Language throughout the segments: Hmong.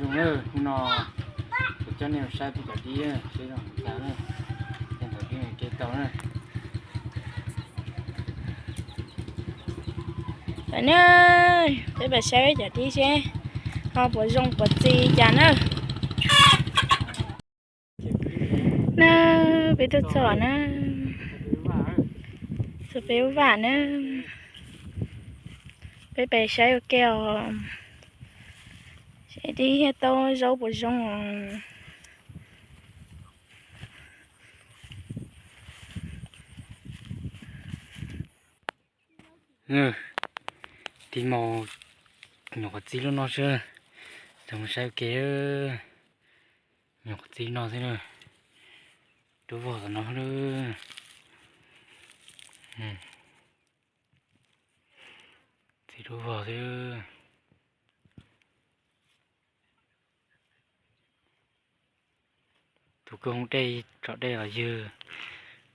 Zoo na, hnub no kuv coj nej mus saib peb cov dib, seb zoo li cas na, tej ntawd dib ke tau na. Lawm na, peb pais saib peb cov dib seb ho puas zoo puas txi cas na. Na, peb tuaj txog na, txog peb lub vaj na, peb pais saib ua ke os, seb dib thiab taub zaub puas zoo os. Dib mos nyuam qhuav txi lub no xwb, coj mus saib ua ke. Nyuam qhuav txi no xwb na, dub vog tom no xwb. Txi dub vog xwb. Tus kwj hoob dej tsom dej los ywg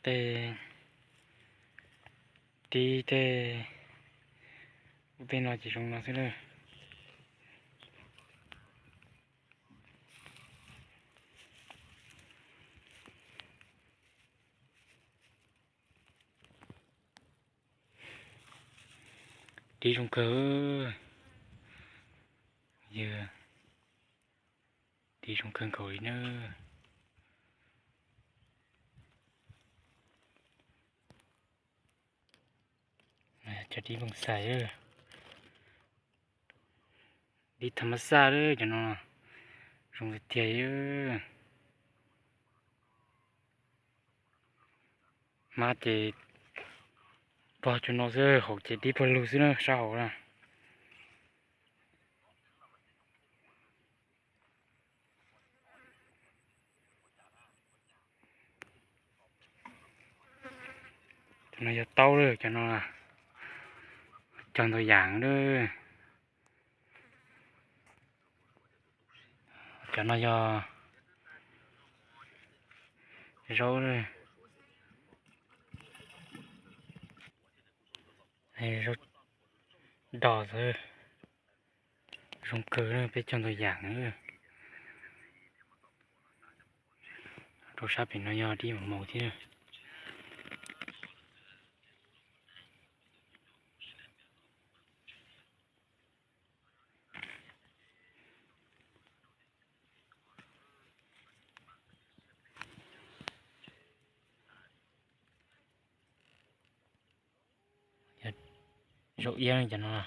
tej dib tej ub tej no ces zoo no xwb na. Dib zoo kawg, yog dib zoo kawg nkaus li na. Cov dib nplooj xais, dib tham mas xaj lawm cov no, zoo tiag tiag. Hmab ces pog cov no xwb, hauv ces dib pawg lug xwb na sab hauv na. Cov no yog taub lawm, cov no cog ntau yam lawm. Cov no yog zaub, zaub dog xwb. Zoo kawg, peb cog ntau yam na. Rau sab pem no yog dib maum maum thiab. Zaub iab cov no.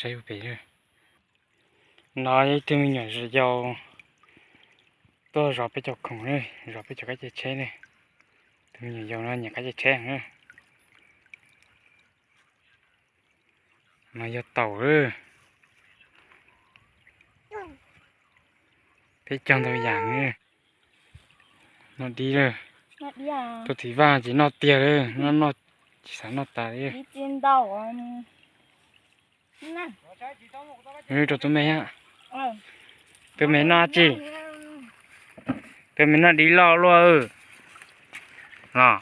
Saib pem no, ib tug me nyuam yau tuaj zov peb cov khoom, zov peb cov kab cia tsheb ne. Tus me nyuam yaus no nyiam kab cia tsheb na. No yog taum lawm. Peb cog ntau yam. Noj dib lawm. Tuaj tim vaj ces noj tiag lawm, noj noj tsis xav noj tas li. Rau tus me, tus me noj tsi? Tus me noj dib loj luaj los.